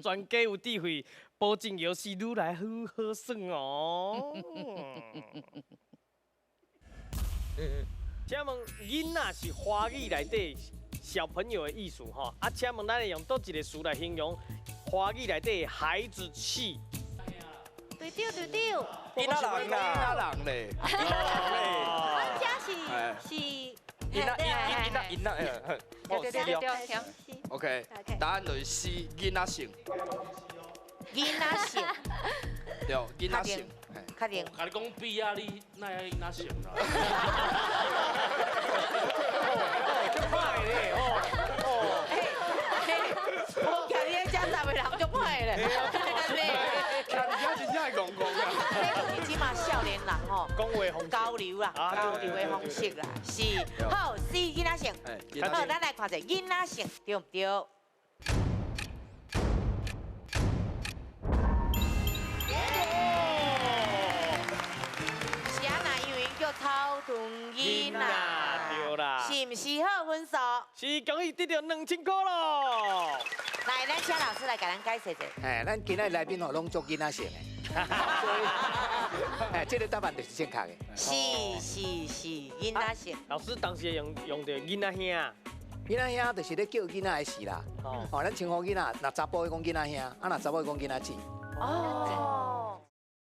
全家有智慧，保證遊戲愈來愈好耍哦。請問囡仔是華語內底小朋友的意思吼？啊，請問咱會用佗一个詞來形容華語內底孩子氣？隊長隊長，囡仔人啦，囡仔人咧，阮遮是囡仔囡仔囡仔，對對對對。 OK，答案就是 C，囡仔性。囡仔性。對，囡仔性。確定。共你講 B 啊，你哪會囡仔性啦？哦，足歹咧，哦哦。我徛佇遮十个人足歹咧。徛佇遮真正會戇戇啊。這就是這馬少年人吼，講話方式交流啦，交流的方式啦，是。好，C 囡仔性。好，咱來看者囡仔性對毋對？是按怎？因為𪜶叫草屯囡仔，對啦。是毋是？好分數？是，恭喜得著2000塊囉。來，咱請老師來共咱解釋一下。哎，咱今仔來賓吼攏足囡仔性的，所以，哎，這个答案就是正確的。是是是，囡仔性。老師當時用著囡仔兄。囡仔兄就是咧叫囡仔的事啦。哦，咱稱呼囡仔，若查埔會講囡仔兄，啊若查某會講囡仔姊。哦。